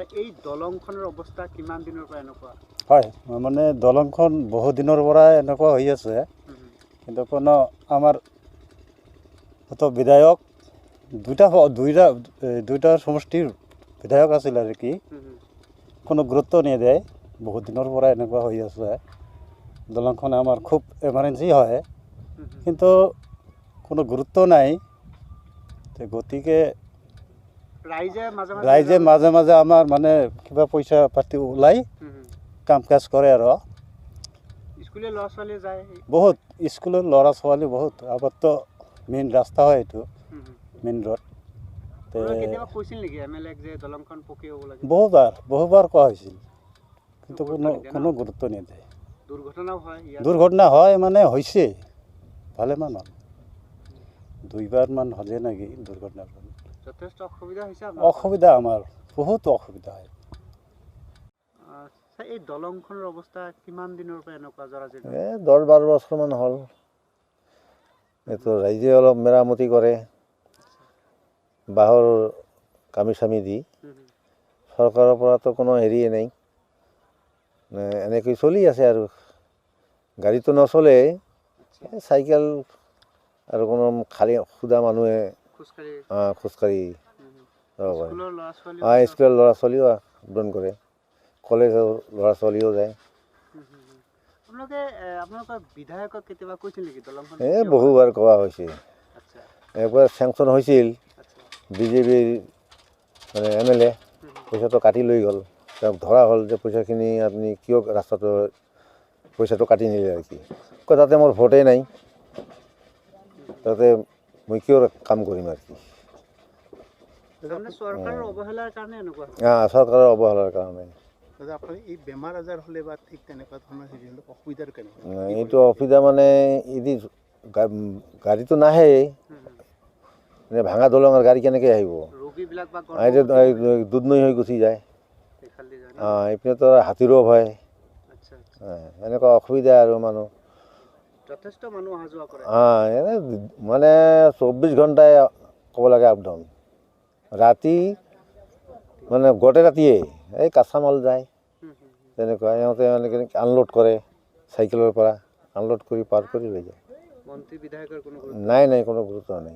দাদা, এই দলংখনৰ অৱস্থা কিমান দিনৰ পৰা এনেকুৱা? হয়, মানে দলংখন বহুত দিনৰ পৰাই এনেকুৱা হৈ আছে, কিন্তু কোনো আমাৰ তো বিধায়ক দুটা দুইটা দুইটা সমষ্টিৰ বিধায়ক আছিল আৰু কি, কোনো গুৰুত্ব নিদিয়ে। বহুত দিনৰ পৰা এনেকুৱা হৈ আছে। দলংখন আমাৰ খুব এমাৰ্জেঞ্চি হয়, কিন্তু কোনো গুৰুত্ব নাই। গতিকে ৰাইজে মাজে মাজে ৰাইজে মাজে মাজে আমাৰ মানে কিবা পইচা পাতি ওলাই কাম কাজ কৰে আৰু। স্কুলীয়া ল'ৰা ছোৱালী যায়? বহুত স্কুলৰ ল'ৰা ছোৱালী বহুত। আমাৰতো মেইন ৰাস্তা হয় এইটো, মেইন ৰোড। কেতিয়াবা কৈছিল নেকি এম এল এক যে দলংখন পকী হ'ব লাগে? বহুবাৰ বহুবাৰ কোৱা হৈছিল, কিন্তু কোনো কোনো গুৰুত্ব নিদিয়ে। দুৰ্ঘটনাও হয়? দুৰ্ঘটনা হয় মানে হৈছে ভালেমান হ'ল, দুইবাৰমান হ'লে নেকি দুৰ্ঘটনা। যথেষ্ট অসুবিধা হৈছে? অসুবিধা আমাৰ বহুত অসুবিধা হয়। এই দলংখনৰ অৱস্থা কিমান দিনৰ পৰা এনেকুৱা জৰাজীৰ্ণ? এই 10-12 বছৰমান হ'ল। এইটো ৰাইজে অলপ মেৰামতি কৰে বাঁহৰ কামি চামি দি। চৰকাৰৰ পৰাতো কোনো হেৰিয়ে নাই, এনেকৈ চলি আছে আৰু। গাড়ীটো নচলে, চাইকেল আৰু কোনো খালী সুদা মানুহে খোজকাঢ়ি যাব পাৰে। স্কুলৰ ল'ৰা ছোৱালীও আপ ডাউন কৰে, কলেজৰ ল'ৰা ছোৱালীও যায়। এই বহুবাৰ কোৱা হৈছে। একবাৰ চেংচন হৈছিল, বিজেপিৰ মানে এম এল এ পইচাটো কাটি লৈ গ'ল। তেওঁক ধৰা হ'ল যে পইচাখিনি আপুনি কিয় ৰাস্তাটো পইচাটো কাটি নিলে আৰু কি কয়, তাতে মোৰ ভোটেই নাই, তাতে মই কিয় কাম কৰিম আৰু কি। চৰকাৰৰ অৱহেলাৰ কাৰণে? চৰকাৰৰ অৱহেলাৰ কাৰণে। এইটো অসুবিধা মানে এদি গাড়ীটো নাহে, ভাঙা দলঙৰ গাড়ী কেনেকৈ আহিব? দুধনৈ হৈ গুচি যায়। এইপিনেতো হাতীৰো ভয়, এনেকুৱা অসুবিধা আৰু মানুহ এনে মানে 24 ঘণ্টাই ক'ব লাগে আপ ডাউন। ৰাতি মানে গোটেই ৰাতিয়ে এই কাঁচা মাল যায় তেনেকুৱা। সিহঁতে মানে আনলোড কৰে চাইকেলৰ পৰা, আনলোড কৰি পাৰ কৰি লৈ যায়। নাই নাই, কোনো গুৰুত্ব নাই।